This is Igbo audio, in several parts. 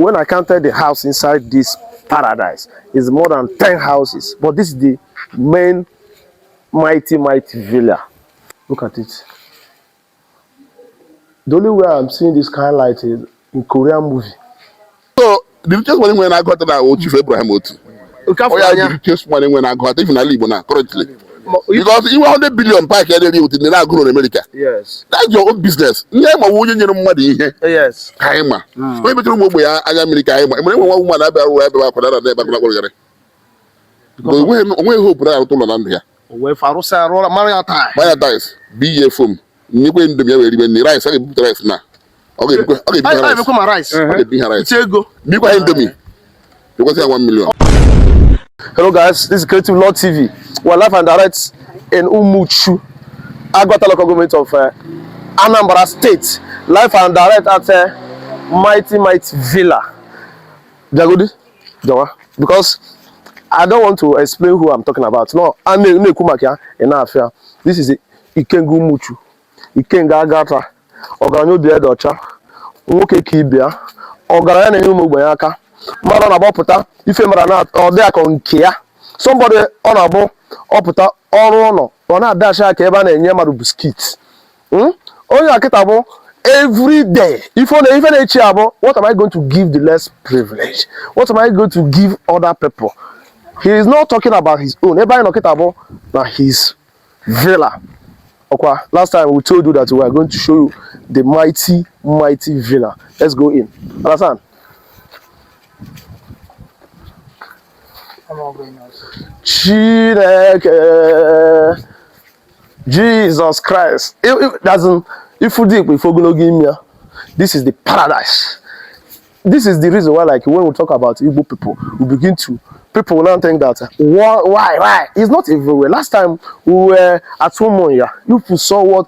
When I counted the house inside this paradise, it's more than 10 houses. But this is the main mighty, mighty villa. Look at it. The only way I'm seeing this kind of light is in Korean movie. So the richest man nwere na-Agụata na Chief Abraham Oti. Onye the richest man nwere na-Agụata even n'ala Igbo na currently. Because inwe 100 billion park ya na-eri ụtụ ndị na-agụrụ na America. Yes. That's your own business. Ihe ma onye nyere mmadụ ihe. Yes. Ka anyị ma. Onye mechara ụmụ ogbenye anya mmiri ka anyị ma. Emere nwe nwa nwa na-abịa arụ ebe akwa na ebe akwa akwa. Onweghị hope na arụta ụlọ na ndụ ya. O wee farụsị arụ mara ya taa. Manya tiles, biye foam, nyekwe Indomie ya wee ribe nri, rice, ọ ga-ebupụta rice na. Ọ ga-ebikwa ọ ga-ebi ha rice. Ma rice. Ọ ga-ebi ha rice. Ego. Bikwa ha Indomie. Ekwesị ya 1 million. Hello guys, this is Creative Law TV. We're live and direct in Umuchu, Aguata local government of Anambra State. Live and direct at Mighty Mighty Villa. Jagodi, Jawa, because I don't want to explain who I'm talking about. No, a na-ekwu maka ya ị na-afịa. This is Ikenga Umuchu, Ikenga Agata, ọgaranya obi ede ọcha, nwoke ka ibia, ọgaranya na-enye ụmụ ogbenye aka. Mmadụ na-agbapụta ife mara na ọ dị akọ nke ya. Somebody ọ na-abụ ọpụta ọrụ ụlọ ọ na-adachi aka ebe a na-enye mmadụ biscuit. Onye akịta bụ every day ife ọ na ife na-echi abụ, what am I going to give the less privileged? What am I going to give other people? He is not talking about his own. Ebe anyị nọ kịta bụ na his villa. Ọkwa last time we told you that we are going to show you the mighty mighty villa. Let's go in. Understand? Chineke Jesus Christ. Doesn't ifu dị ikpe ife ogologo imi ya. This is the paradise. This is the reason why, like, when we talk about Igbo people, we begin to people will now think that why it's not everywhere. Last time we were at Umunya, you people saw what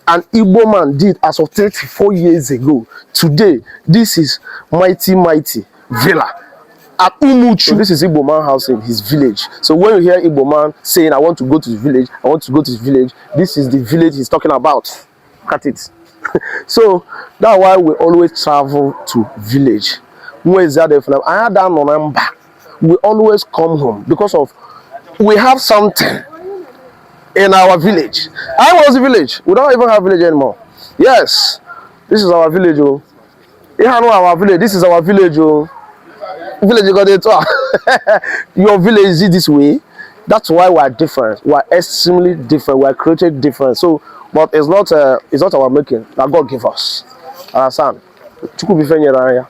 an Igbo man did as of 34 years ago. Today, this is mighty mighty villa at Umuchu. So this is Igbo man house in his village. So when you hear Igbo man saying, I want to go to the village, I want to go to the village, this is the village he's talking about. Look at it. So that's why we always travel to village. Where is that? I had that number. We always come home because of we have something in our village. I was the village. We don't even have village anymore. Yes, this is our village. Oh, you know our village. This is our village. Oh, village got it. Your village is this way. That's why we are different. We are extremely different. We are created different. So, but it's not our making. That God give us. Understand? Chukwu bụ ife nyere anyị.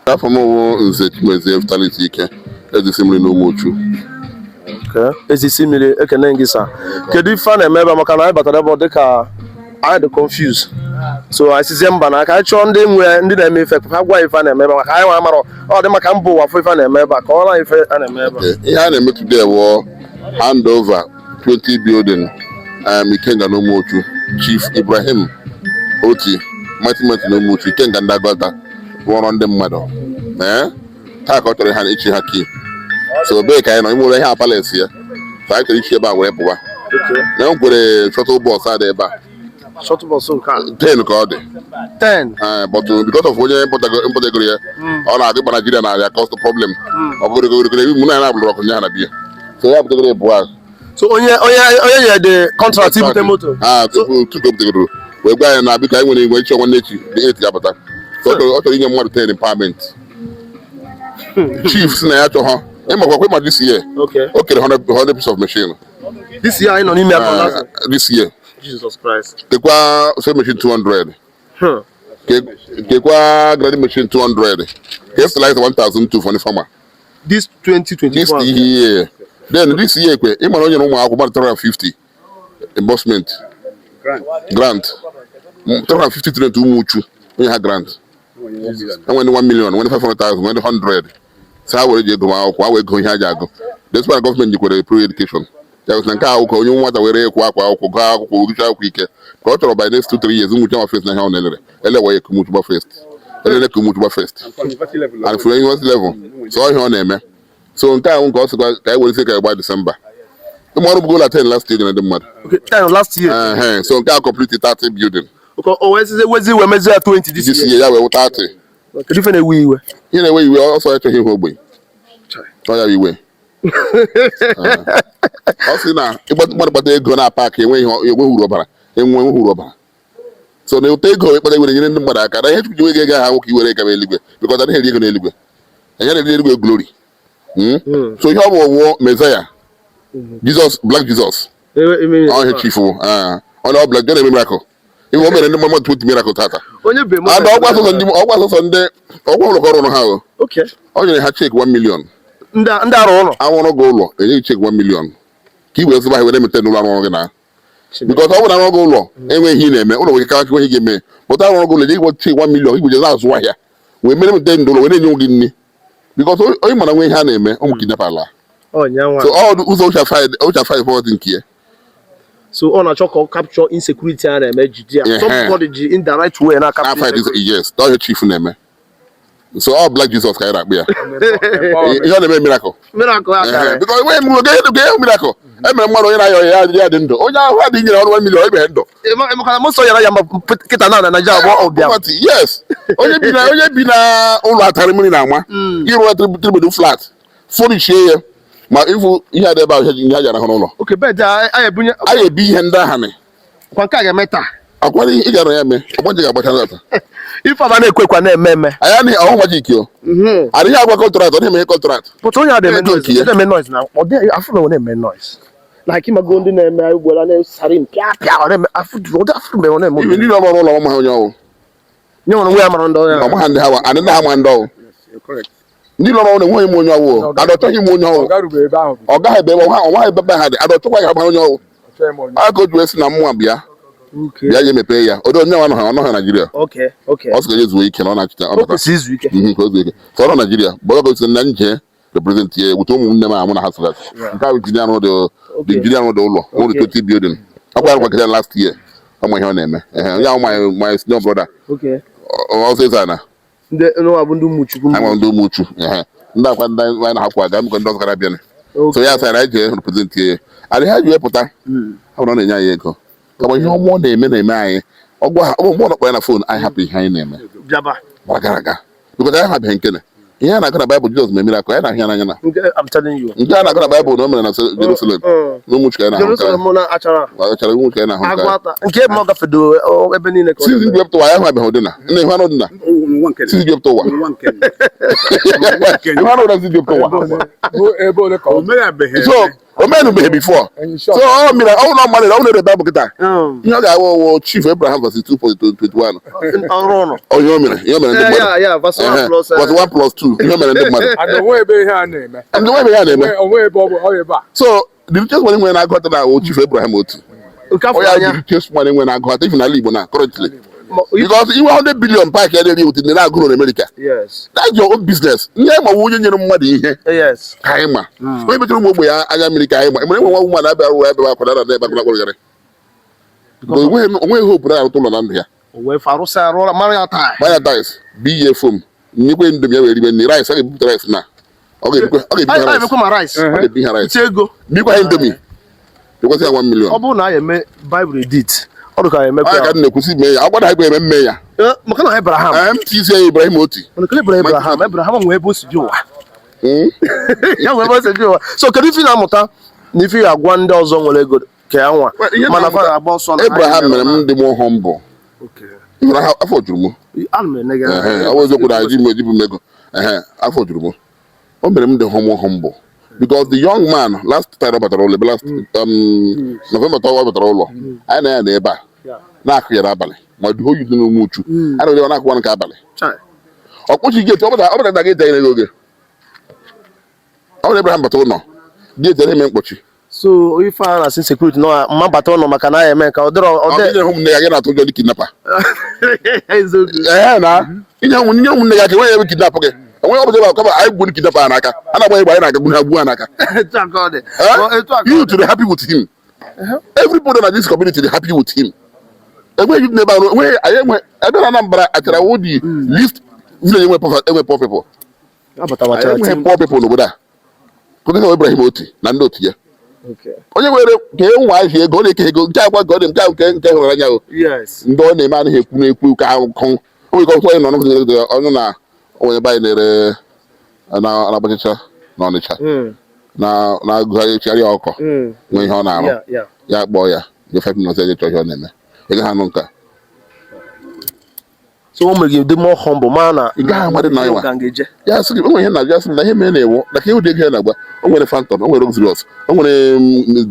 Afọ m wụ Nze Chimezie Vitalis Ike, eze mmiri n'Umuchu. Okay. Ezisi mmiri, ekene gị sa. Kedu ife a na-eme ebe a? Maka na anyị batara ebe ọ dịka anyị dị confused. So anyị sizie mba na ka anyị chọọ ndị nwe ndị na-eme ife ka ha gwa ife a na-eme ebe a, maka anyị nwa amarọ ọ dị maka mba ụwa fụ ife a na-eme ebe a ka ọ na ife a na-eme ebe a. Ihe a na-eme today wụ handover 20 building Ikenga n'Umuchu, Chief Ibrahim Oti, Mighty Mighty n'Umuchu, Ikenga ndị Agụata rụọrọ ndị mmadụ. Ee, taa ka ọ chọrọ ha ichi ha key. So ebee ka anyị nọ ime ụlọ ihe a palace ya. So anyị chọrọ ichi ebe a were pụwa. Na e nwekwere shuttle bus a dị ebe a. Shuttle bus nke a. 10 ka ọ dị. 10. But because of onye mpụtagoro ya, ọ na-adị gba Naijiria na ya cost problem. Ọ bụrụ goro mụ na ya na-abụrụ ọkụ nya na biya. So ya butegoro ebu ahụ. So onye nyere the contract ibute moto. Ah, tupu tupu o butegoro wee gwa anyị na biko anyị nwere igwe ichi nwanne echi the 8 ga-abata. So ọ chọrọ inye mmadụ 10 empowerment. Chief si na ya chọrọ ịmakwa ịma this year. O kere 100 piece of machine. This year anyị nọ n'ime ya. This year. Jesus Christ. Kekwa sewing machine 200. Kekwa grinding machine 200. Ke fertilizer 1002 for the farmer. This 2021. This year. Then this year kwe ịmara onye na ụmụ akwụkwọ mmadụ 350 endorsement grant 350 student Umuchu onye ha grant enwere 1 million, nwere 500,000, nwere 100 si ha were ji ego ma akwụkwọ ha wee go ihe ha ji agụ. That's why gọọmenti nyekwere pre education ya gosi na nke akwụkwọ onye nwata were ekwu akwa akwụkwọ gụọ akwụkwọ gụchaa akwụkwọ ike ka ọ chọrọ by next 2 3 years Umuchu ama first na ihe ọ na-elere elewa ya Umuchu gba first elele ka Umuchu gba first and from university level. So ihe ọ na-eme, so nke ahụ nke ọ sịkwa ka anyị were isi ka anyị gba December ụmụ ọrụ bụgola 10 last year na ndị mmadụ. Okay, 10 last year. Ehe, so nke a complete 30 building. Okay, o wezi wezi wee mezie ya 20 this this year. Year ya wee wụ 30. Kedu ife na-ewe iwe? Ihe na-ewe iwe, ọsọ ya chọghị ịhụ ogbenye, ọ ya iwe. Ọ sị na mmadụ kpata ego na paakị, enweghị uru ọ bara, enweghị uru ọ bara. So na ụtọ ego ịkpata were nyere ndị mmadụ aka na ihe Chukwu ji nwe ego ahụ ka i were gaba eluigwe, because anaghị eri ego n'eluigwe, anyị na-eri eluigwe glory. So ihe ọ bụ ọwụọ Messiah Jesus, Black Jesus. Ọ ihe chief wụ ọ na ọ Black na-eme miracle. Ihe o mere ndị mmadụ 20 miracle tata. Onye be And ọgwa sọsọ ndị, ọgwa sọsọ ndị ọgwa ụlọ ka ọ rụrụ ha o. O nyere ha cheque 1 million. Ndị arụ ụlọ. Awụrụ gị ụlọ, enye gị cheque 1 million ka i wee zụba ha were mete n'ụlọ arụ gị na, because ọ bụrụ na arụ gị ụlọ, enweghị ihe ị na-eme, ụlọ nwere ike aka enweghị eme pụta. Arụ gị ụlọ, enye gị cheque 1 million, igwe je na-azụ ahịa wee mere mete ndụ ụlọ wee na-enye gị nri, because onye mara nwe ihe a na-eme ụmụ kidnap ala. So ọ ụzọ ụcha five ọ dị nke ya. So ọ na-achọ ka ọ capture insecurity a na-eme, jide ya. Somebody ji in the right way na capture insecurity. Yes, ọ ihe chief na-eme. So ọ Black Jesus ka anyị na-akpụ ya. Ihe ọ na-eme, miracle. Miracle akara. Because enweghị m oge ihe miracle emere mmadụ, onye na-ayọ ya ya dị ndụ, onye ahụ adịghị nyere ọrụ 1 million ibe ndụ. Maka na nsọ yara ya ma kịta na Naịjirịa bụ ụbịam. Yes, onye bi na ụlọ atara mmiri na-ama ịrụ na three bedroom flat, furnishie ya, ma ịfụ ihe adị ebe ahụ, ihe a ji arahụ n'ụlọ. Oke bed a ebunye. A ga-ebi ihe ndị ahụ kwa nke a ga-eme taa. Akwa ị gara ya mee ọgbanje ga-agbacha tata. Ife ọba na-ekwekwa na-eme eme. Anyị anaghị ọhụ magic o. Adịghị agwa contract, ọ na-eme contract. Pụta onye a na-eme noise na ọ dị afụ na ọ na-eme noise like ịmago ndị na-eme ugboro na-esari pịa pịa, ọ na-eme afụ ọ dị afụ mgbe ọ na-eme. Ibe ndị ọrụ ụlọ ọma ha onye ọwụ. Nye nwere onwe ya mara ndị ọrụ ya. Ọma ha ndị ha wa adị ndị ha ma ndị ọwụ. Ndị lọrọ ọrụ enweghị m onye ọwụ, adọ chọghị m onye ọwụ. Ọ gaghị ebe ọ nwaghị ebe ha dị, adọ chọkwa ya onye ọwụ. Aka o ji wee sị na mmụọ bịa bịa ya emepee ya odo onye nwa nọ ọ nọghị Naijiria. Ọ sị ka ya zuo ike na ọ na-achịta ọ bata ka o zuo ike. So ọ nọ Naijiria bụ ọ gosi na nje represent ya wute ụmụnne m amụ na ha sịrị nke ahụ injinia arụ dị injinia arụ dị ụlọ ụlọ 20 building akwa ya kwakịta last year. Ọ ma ihe ọ na-eme. Onye ahụ my senior brother ọsọ ịza na ndị nwa bụ ndị ụmụchukwu. Anyị ndị ụmụchu, ndị akwa ndị anyị na-akwụ aga mbikọ ndị ọzọ kara bịa. So ya sara anyị jee represent ya adị ha ji wepụta ọ bụrụ na ọ na-enye anyị ego kama ihe ọma ọ na-eme na-eme anyị ọgwa ha. Ọ bụ mgbe ọ nọkpọ ya na phone, anyị hapụ ihe anyị na-eme gbara gara aga, because anyị habeghị nkene ihe a na-akọ na Baịbụl. Jizọs mere miracle, anyị na-ahụ ya n'anya na nke a na-akọ na Baịbụl na o mere na Jerusalem na ụmụchukwu anyị na-ahụ achara ụmụchukwu anyị na-ahụ nke ebe ọ gafedo ebe niile. Ka since wepụta ụwa, anyị ahụbeghị ụdị na nna ihu anụ dị na since wepụta ụwa, ihu anụ dị na since wepụta ụwa. So o menubeghị before. So ọ mere ọ na mmadụ ọ na-ere Baịbụl kịta, ihe ọ ga-awụ ọwụ Chief Abraham verse 2.21. Ọrụ ụlọ. Ihe o mere, ihe o mere ndị mmadụ, verse 1 plus 2, ihe o mere ndị mmadụ. Onwe ebe ihe a na-eme. Ndị nwe ebe ya na-eme. Onwe ebe ọ bụ ebe a. So the richest one nwere na-agụta na awụ Chief Abraham Otu onye the richest one nwere na-agụta even n'ala Igbo na currently, because inwe 100 billion park ya na-eri wute ndị na-agụrụ na America. That's your own business. Ihe ma onye nyere mmadụ ihe ka anyị ma, onye mechara ụmụ ogbenye anya mmiri ka anyị ma. Enwere nwa nwa na-abịa arụ ebe akwa na ebe akwa akpọrọ onweghị hope na arụta ụlọ na ndụ ya. Mara tiles bụ ihe foam nyekwe Indomie ya wee ribe nri rice. Ọ ga-ebupụta rice na ọ ga-ebikwa ọ ga-ebi rice. Ọ ga-ebi ha rice. Ego. Bikwa ha Indomie, ekwesị ya 1 million. Ọ bụrụ na a eme Bible edit, ọ dị ka emekwa ya ka m na-ekwusi mee ya, ọ gwada ha eme mme ya. Maka na Abraham MTC Ibrahim Oti. Mana Abraham, Abraham nwee ebe o si bi ụwa ya, nwee ebe o si bi ụwa. So kedu ife ị na-amụta na ife ya agwa ndị ọzọ nwere ego ka ya nwa mana fa na-agba ọsọ? Na Abraham mere m dị m humble. Afọ juru m. Ọ bụ eziokwu na eji m ejibu m ego. Afọ juru m. O mere m dị humble, humble, because the young man last time ọ batara ụlọ ebe last November tọwa ọ batara ụlọ anyị na ya na ebe a na-akụ ya n'abalị, ma dị oyi dị n'ụmụ uchu a na na-akụwa nke abalị ọkpụchi gate. Ọ batara na gate anyị n'oge ọ bụrụ Abraham bata ụlọ, gate eme mkpọchi. So ife a na-asị security nọ mma bata ụlọ maka na ya eme ka ọ dịrọ ọ dị inye ụmụnne ya gị na-atụ ụjọ dị kidnapper. Ee, na inye ụmụnne ya ka enweghị ebe kidnap gị, enweghị ọbụla ebe kama anyị gburu kidnapper ha n'aka, a na-agba egbe, anyị na-aga gbu ha, gbuo ha n'aka. You to be happy with him. Everybody na this community dey happy with him. Enweghị n'ebe ahụ, enweghị anyị enwe ebe na Anambra achara wụ the least village enwe poor people. Anyị enweghị poor people n'obodo a. Kụta Ibrahim Oti na ndị otu ya, onye nwere ka e nwa ahịa ego, ọ na-eke ego nke akwa ka ọ dị nke nke nke hụrụ anya o. Ndị ọ na-eme anaghị ekwu na-ekwu ka akụ. O nwere ike ọtụtụ anyị nọ n'ọnụ ọnụ na onye be anyị na-ere na na-agbachacha n'Ọnịcha na na-agụgharị ọkọ nwee ihe ọ na-arụ. Ya kpọọ ya nye 5 minutes, eje chọọ ihe ọ na-eme, ị gaghị anụ nke a. So o mere gị dị more humble ma na Ị gaghị amadị na ịnwa. Ka ga-eje. Ya sị gị o nwere ihe na ya sị m na ihe mere na-ewu na ka ihe ụdị ego ya na-agba. O nwere Phantom, o nwere Rolls, o nwere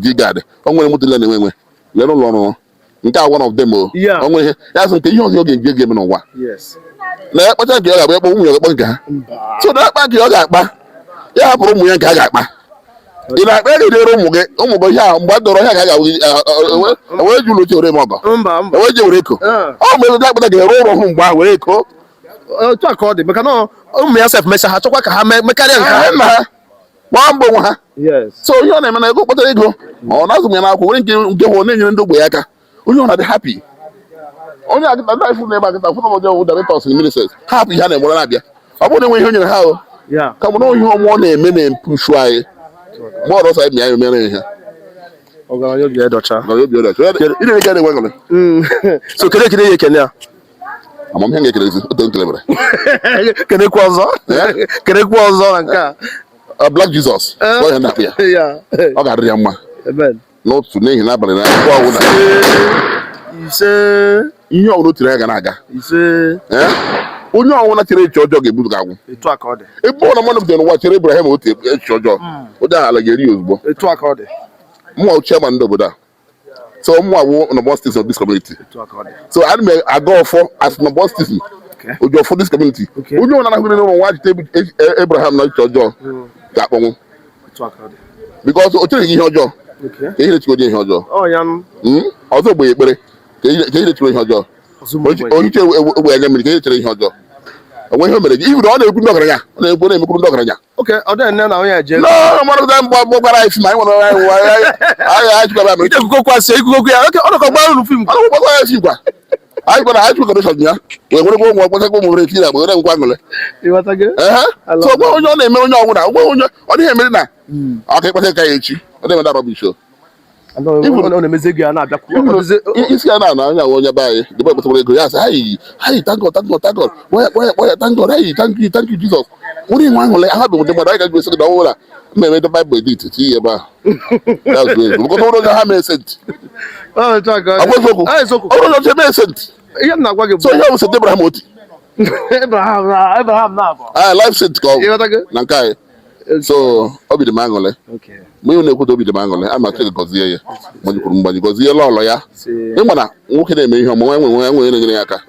G-Guard, o nwere moto niile na-enwe enwe lee n'ụlọ ọrụ nke a, one of them o. O nwere ihe ya sị nke ihe ọzọ ọ ga-eji ego eme n'ụwa na ya kpacha nke ọ ga-agba, ya kpọ nwunye ya, ga-akpọ nke ha. So na akpa nke ọ ga-akpa, ya hapụrụ ụmụ ya nke a ga-akpa. Ị na-akpa ego dịrị ụmụ gị, ụmụ gị ihe ahụ mgbe a dọrọ ihe ka a ga-awụ ewee ji ụlọ ochie were eme ọgọ. Mba, mba. Ewee ji were eko. Ọ mgbe ebe akpata ga-ere ụlọ ọhụụ mgbe ahụ were eko. Otu a ka ọ dị, maka na ụmụ ya sef mecha, ha chọkwa ka ha mekarịa nke ha. Ha na ha gbaa mbọ onwe ha. So ihe ọ na-eme na ego kpatara ego, ọ na-azụ ya n'akwụkwọ were nke hụ na-enyere ndị ogbenye aka. Onye ọ na-adị happy, onye agịta ndị ifụ na-ebe agịta fụ na ọjọọ wụ directors and ministers, ha hapụ ihe a na-emere na-abịa. Ọ bụrụ na enwe ihe o nyere ha o kama na ihe ọma ọ na-eme na-empushu anyị mgbe ọrụ ọsọ anyị mịa anyị mere ihe. Ọgaranya obi edọcha. Na obi ọdachi ị na-eke na-enwe aṅụrị. So kene kene ya ekene ya. Amamihe ga-ekelezi otu nkele mere. Kenekwa ọzọ. Kenekwa ọzọ na nke a. Black Jesus ọ ya na-akpụ ya. Ọ ga-adịrị ya mma. Amen. N'ụtụtụ, n'ehihie, n'abalị na mgbe ọbụla. Ise. Ihe ọbụla o tiri ya ga na-aga. Ise. Eh? Onye ọbụla chere echiche ọjọọ ga-ebutu ga-agwụ. Etu a ka ọ dị. Ebe ọ na mmadụ butere n'ụwa chere Abraham otu echiche ọjọọ, onye ahụ ala ga-eri ya ozugbo. Etu a ka ọ dị. Mụnwa chairman ndị obodo a, so mụnwa wụ number one citizen of this community. Etu a ka ọ dị. So ana m aga ọfọ as number one citizen oji ọfọ this community. Onye ọbụla na-ahụrụ n'ụlọ nwa jite Abraham na echiche ọjọọ ga-akpọnwụ. Etu a ka ọ dị. Because o chereghị ihe ọjọọ. Ka ihe na-echekwa onye ihe ọjọọ. Ọ ya nụ. Ọzọ ogbenye ekpere ka ihe na-echere ihe ọjọọ. Onye iche ogbenye anya mmiri ka ihe chere ihe ọjọọ onwe ihe o mere gị ibu na ọ na-ekwu ndị ọgaranya, ọ na-ekwu, ọ na-emekwuru ndị ọgaranya. Okay, ọ dị nne na onye eje. No, mmadụ mgbe gbara anyị film, anyị nwere anyị anyị anyị anyị chịkwara anyị. Ije ikuku asị ikuku ya. Okay, ọ nọkọ gbara unu film. Ọ na-agbakwa anyị film kwa anyị gwara anyị chịkwa donation ya wee nwere ụmụ ọkpọchakwa ụmụ nwere ekiri agba were nkwa aṅụrị. Ịghọtago? Ehe, so gwa onye ọ na-emere, onye ọbụla gwa onye ọ dịghị emere na aka ịkpata ka ya echi ọ na-eme rubbish o. Ọ na-emezi ego ya na-abịakwu. Isi ya na-ana anya onye be anyị debe kpatara ego ya sị hayi hayi, thank God, thank God, thank God, kpọọ ya, kpọọ ya, thank God, hayi, thank you, thank you Jesus, nwere inwe aṅụrị aha bụ ndị mmadụ anyị ga-egosi gị na ọnwụ na mmemme ndị Bible edit tinye ebe ahụ. That's great because ọ bụrụ na ha mee saint. Ọ etu a ka ọ dị. Ọ bụ eziokwu. Ọ eziokwu. Ọ bụrụ na ọ mee saint. Ihe m na-agwa gị bụ So ihe ọ bụ Saint Abraham Oti. Abraham na Abraham na-abụ. Ah, life saint ka ọ bụ Ịghọtago? na nke anyị. So obi dị m aṅụrị mgbe ị na-ekwute, obi dị m aṅụrị ama Chineke gọzie ya mgbanyi kwuru mgbanyi gọzie lọlọ ya. Ịma na nwoke na-eme ihe ọma nwe nwe nwe na-enyere ya aka.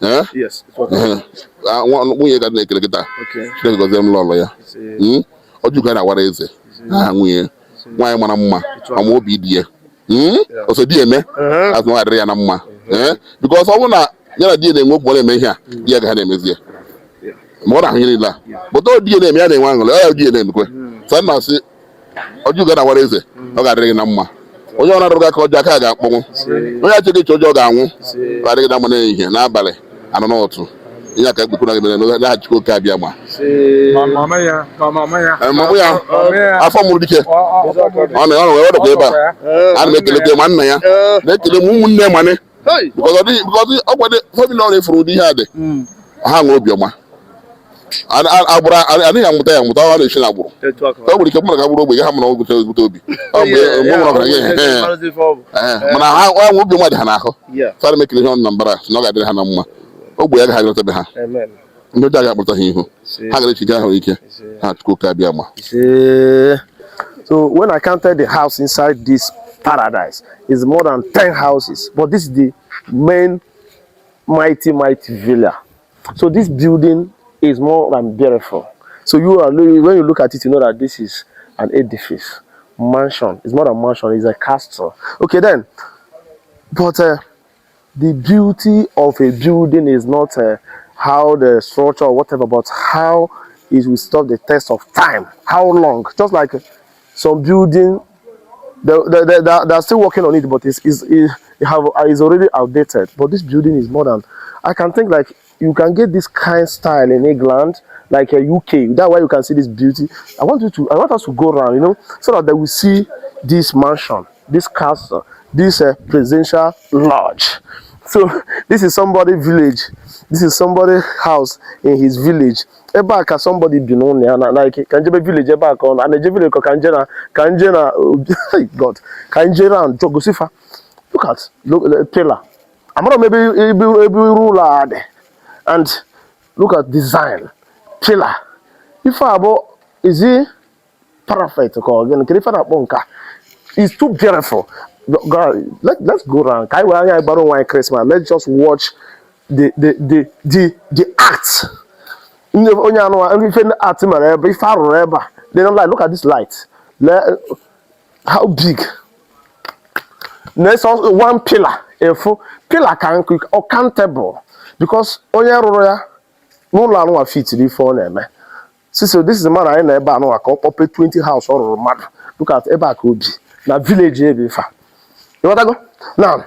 Eh? Yes. Ehe. Ah, nwunye ka na-ekele kịta. Chineke gọzie m lọlọ ya. Ọjụ na-awara eze aha nwunye nwaanyị mara mma, ọma obi dị ya. Ọsọ di eme azụ nwa adịrị ya na mma. Eh? Because ọ bụrụ na ya na di ya na-enwe okwu, ọ na-eme ihe a, di ya gaghị na-emezi ya ma ọ na-ahụ ihe niile a bụta di ya na-eme, ya na-enwe aṅụrị, ọ ya di ya na-emekwe. So nna asị ọjụ ga na-awara eze, ọ ga-adịrị gị na mma. Onye ọ na-arụrụ gị aka ọjọọ, aka ga-akpọnwụ. Onye achọghị eche ọjọọ ga-anwụ. Ọ ga-adịrị gị na mma n'ehihie, n'abalị anọ n'ụtụ ihe aka ekpekwu na gị mere n'aha Chukwu oke abịa ma. Ma mama ya, ma mama ya. Mama ya. Mama ya. Afọ mụrụ dike. Ọ na ọ dọkwa ebe a, ana m ekele ma nna ya, na-ekele m ụmụnne manị because ọ dịghị because ọ kwado family ọ na-efuru ụdị ihe a dị ha nwere obiọma. Agbụrụ anaghị amụta ya amụta, ọ na-esi na agbụrụ. O nwere ike mmadụ ga bụrụ ogbe ha mụrụ ọgụcha ezigbote obi ọ mgbe mgbe nwere ọgaranya ihe, mana ha nwe obiọma dị ha n'ahụ. So ana m ekele ihe ọnụ na mbara sị na ọ ga-adịrị ha na mma. Ogbe ya agaghị abịarịta be ha, ndị ọjọọ ga-akpụta ha ihu, ha gara echi ahụ ike ha. Chukwu ka abịa ma. So when I counted the house inside this paradise, it's more than 10 houses. But this is the main mighty, mighty villa. So this building is more than beautiful. So you are when you look at it, you know that this is an edifice, mansion. It's more than mansion, it's a castle. Okay then. But the beauty of a building is not how the structure or whatever, but how it will stop the test of time. How long? Just like some building, they are still working on it, but it's already outdated. But this building is more than I can think. Like you can get this kind style in England, like a UK. That's why you can see this beauty. I want us to go around, so that they will see this mansion, this castle, this presidential lodge. So this is somebody village. This is somebody house in his village. Ebe a ka somebody bi n'ụlọ ya na like ka njebe village ebe a ka ọ nọ. A na-eje village ka nje na ka nje na, God, ka nje round gosifa. Look at, look, pillar. Amara m ebe iru ụlọ a dị. And look at design pillar. Ife a bụ, is it parapet ka ọ gịnị? Kedu ife a na-akpọ nke a? It's too beautiful. God, let's go round. Ka anyị were anya anyị gbara onwe anyị Christmas. Let's just watch the art. Ndị onye anụ ife ndị art mere ebe ife arụrụ ebe a. They don't like, look at this light. How big. Na-eso one pillar efu pillar ka nkụ uncountable because onye rụrụ ya n'ụlọ anụnwa fitiri ife ọ na-eme. See, so this is the man anyị nọ ebe anụnwa ka ọ kpọpe 20 house ọ rụrụ mmadụ. Look at ebe a ka o bi na village ebe ife a. Ịghọtago? Now,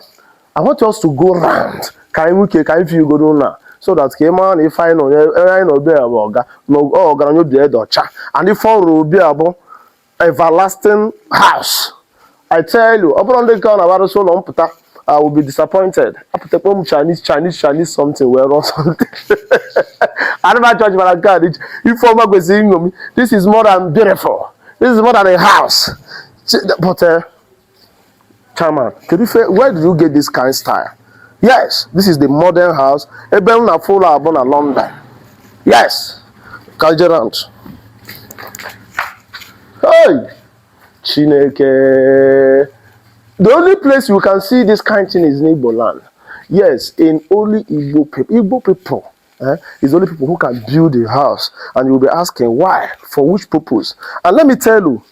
I want us to go round ka anyị nwee ike ka anyị view godo ụlọ a so that ka ị mara na ife anyị nọ ebe anyị nọ obi a bụ ọga na ọ ọgaranya obi ede ọcha and ife ọ rụrụ obi a bụ everlasting house. I tell you, ọ bụrụ ndị nke ọ na-abarụsị ụlọ mpụta, I will be disappointed. Apụtakwa m Chinese, Chinese, Chinese something wee rụọ something. Adịba chọọchị mara nke a dị iche. Ifeọma kwesịrị iṅomi. This is more than beautiful. This is more than a house. But chairman, kedu ife, where did you get this kind style? Yes, this is the modern house. Ebe m na-afụ ụlọ abụ na London. Yes, Kajerant. Hey! Chineke. The only place you can see this kind thing is in Igbo land. Yes, in only Igbo people. Igbo people is the only people who can build a house. And you'll be asking why, for which purpose? And let me tell you,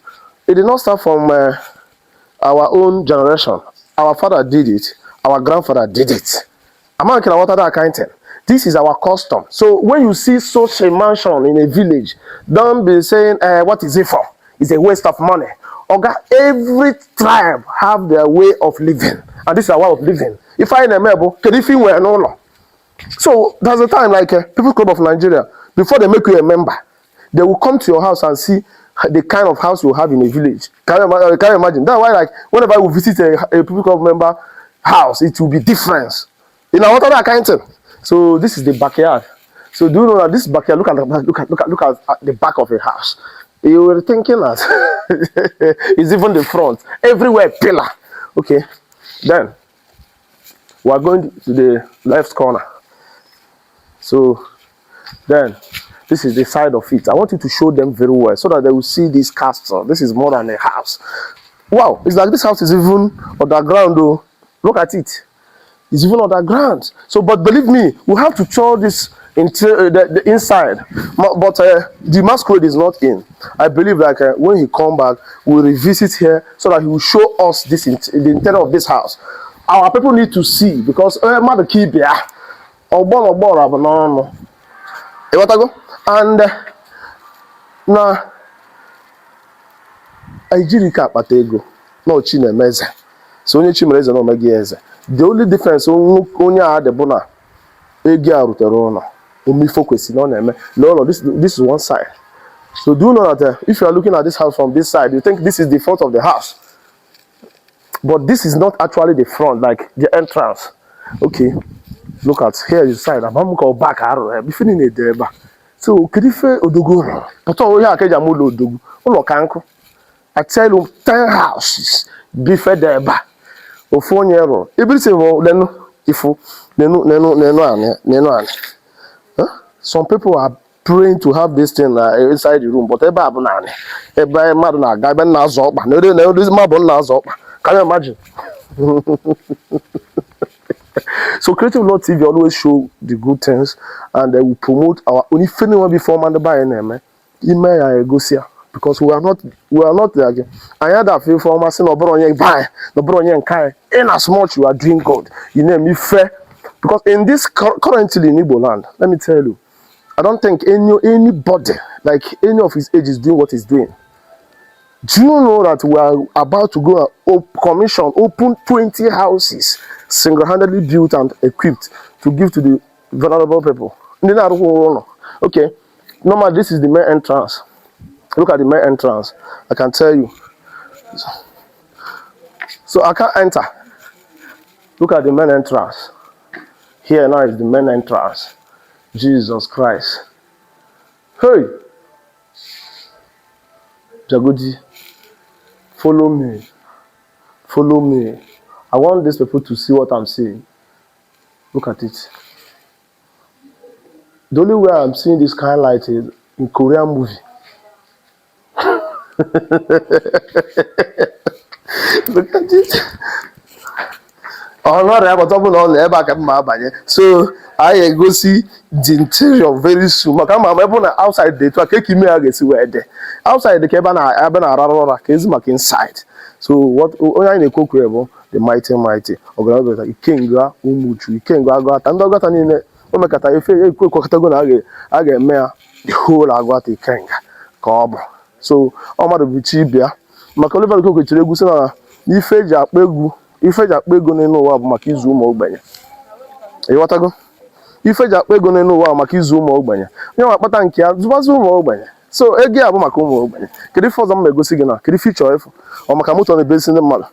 it did not start from our own generation. Our father did it. Our grandfather did it. American water, that kind thing. This is our custom. So when you see such a mansion in a village, don't be saying, "What is it for? It's a waste of money." Oga, every tribe have their way of living. And this is our way of living. If I na-eme kedu ife ị nwere n'ụlọ? So there's a time like People's Club of Nigeria, before they make you a member, they will come to your house and see the kind of house you have in a village. Can you imagine? That's why, like, whenever we visit a People's Club member house, it will be different. You know what other kind of thing? So this is the backyard. So do you know that this backyard? Look at the look at look at look at the back of a house. You were thinking that it's even the front. Everywhere pillar. Okay. Then we are going to the left corner. So then this is the side of it. I want you to show them very well so that they will see this castle. This is more than a house. Wow, it's like this house is even underground though. Look at it. It's even underground. So, but believe me, we have to tour this into the inside. But the masquerade is not in. I believe like when he come back, we'll revisit here so that he will show us this the interior of this house. Our people need to see because mmadụ ka ibe ya ọgbọ na ọgbọ bụ n'ọnụ. Ịghọtago? And na ejiri ka akpata ego na chi na-eme eze, so onye chi mere eze na omeghị ya eze. The only difference onye a dị bụ na ego a rutere ụlọ omifo kwesịrị na ọ na-eme lee ụlọ. This is one side. So do you know that if you are looking at this house from this side, you think this is the front of the house, but this is not actually the front, like the entrance. Okay, look at here is the side. Ama ka ọ back arụrụ ebe ife niile dị ebe a. So kedu ife odogwu rụrụ pụta onye a ka eji ama ụlọ odogwu ụlọ ka nkụ? I tell you, 10 houses bife dị ebe a ofu onye rụrụ ebirisi bụ lenu ifu nenu nenu nenu anị nenu anị. Huh? Some people are praying to have this thing inside the room, but ebe a bụ naanị ebe mmadụ na-aga ebe m na-azọ ọkpa na ebe na ebe mmadụ na-azọ ọkpa. Can you imagine? So Creative Lord TV always show the good things and they will promote our own. Ife niile before man be anyị na-eme ime ya egosi ya because we are not like anyị ada afọ ife ọma sị na ọ bụrụ onye be anyị na ọ bụrụ onye nke anyị. In as much you are doing good, you na-eme ife because in this currently in Igbo land, let me tell you, I don't think anybody like any of his age is doing what he's doing. Do you know that we are about to go and commission, open 20 houses, single-handedly built and equipped to give to the vulnerable people? Ndị na-arụkwa ụlọ. Okay, normally this is the main entrance. Look at the main entrance. I can tell you. So I can't enter. Look at the main entrance. Here now is the main entrance. Jesus Christ. Hey! Jagodi, follow me. Follow me. I want these people to see what I'm seeing. Look at it. The only way I'm seeing this kind of light is in Korean movie. Look at it. Ọ nọrọ ya bọta ọ bụ na ọ nọ ebe a ka m ma abanye. So anyị egosi the interior very soon maka ma ebe na outside dị etu a ka eke ime ya ga-esi wee dị. Outside dị ka ebe a na ebe na-ararụ ụra ka ezi maka inside. So what onye anyị na-ekwu okwu ya bụ the mighty mighty ọgaranya Ikenga Umuchu Ikenga Agụata ndị Agụata niile o mekata efe ekwu ekwekọtago na a ga-eme ya the whole Agụata Ikenga ka ọ bụ. So ọ mmadụ bụ chi bịa maka Oliver De Coque tiri egwu sị na ife eji akpa egwu ife eji akpa ego n'elu ụwa bụ maka ịzụ ụmụ ogbenye. Ịghọtago? Ife eji akpa ego n'elu ụwa maka ịzụ ụmụ ogbenye. Onye nwa akpata nke ya zụbazi ụmụ ogbenye. So ego ya bụ maka ụmụ ogbenye. Kedu ife ọzọ m ma-egosi gị na kedu ife ị chọrọ ịfụ? Ọ maka moto na-ebesi ndị mmadụ,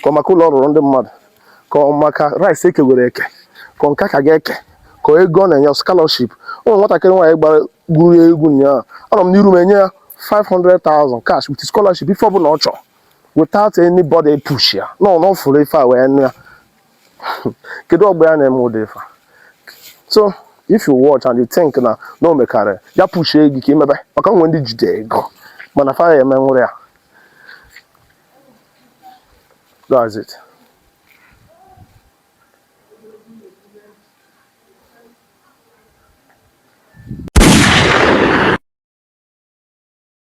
ka ọ maka ụlọ ọ rụrụ ndị mmadụ, ka ọ maka rice ekegoro eke, ka ọ nke ka ga-eke, ka ego ọ na-enye scholarship. Ụmụ nwatakịrị nwaanyị gbara gburu egwu ụnyaahụ, anọ m n'iru m enye ya 500,000 cash with scholarship ife ọbụla ọ chọrọ without anybody push ya no na ọ fụrụ ife a wee nụ ya. Kedu ọgbọ ya na-eme ụdị ife a? So if you watch and you think na na o mekarị ya push gị ka imebe maka nwe ndị jide ego mana fa ya eme nwụrụ ya. That's it.